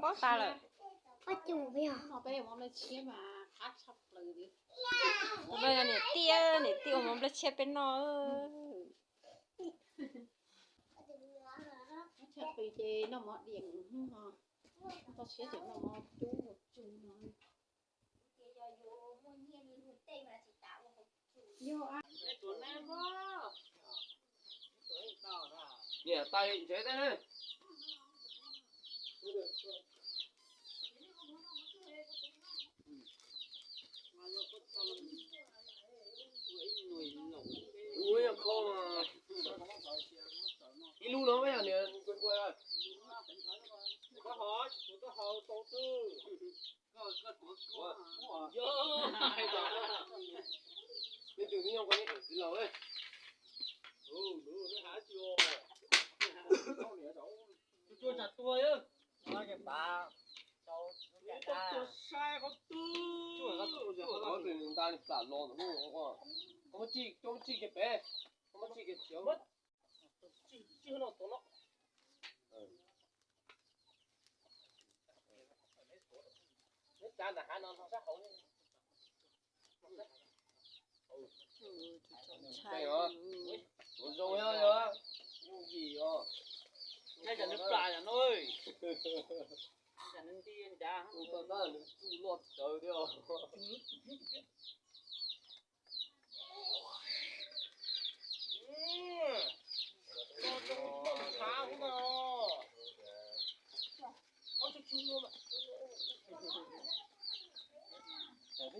Ob tas lawm. Ob cus yog. Tus no yog niam tij, niam tij ua mov nplej tshiab peb noj. Tshaj pis ces noj mov diam, toj siab ces noj mov cub cug no. Yog tuav na. Niam tais ntshe tej ne. Ua ib kho mas ib lub no ib yam niam. Leej twg nyob ko txiv laus. Tus cua tsam tua. Tus sai qhov twg. Qhov twg nws nta li plam los ntawm no. Koj muab tsij, koj muab tsij kiag pem, koj muab tsij kiag chiv. Tsij no tus no. Neb tsav nram hav no no sab hauv. Ntshai os, ua zoo yog, zoo yim os. Neb cas nws plam yam no. Cas nws nti ncav. Tab nws tsuj loj tsawv thiab os. Peb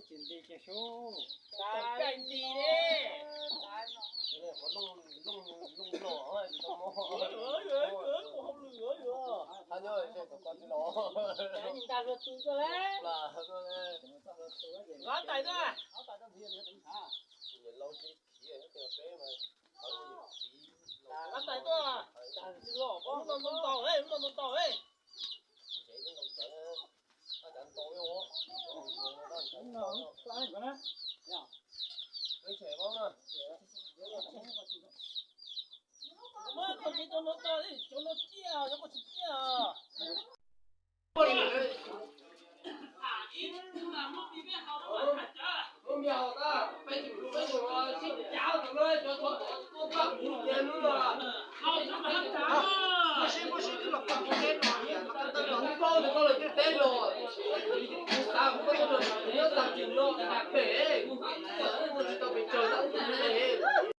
tsis nti kiag sub. Nti ne. Hab nyob tom ko tij laus. Nqa tais tuaj. Nqa tais tuaj. Lub no ntau ntau, lub no ntau ntau. Muab koj tsev cov no tso, cov no ciaj, cov ko tsis ciaj.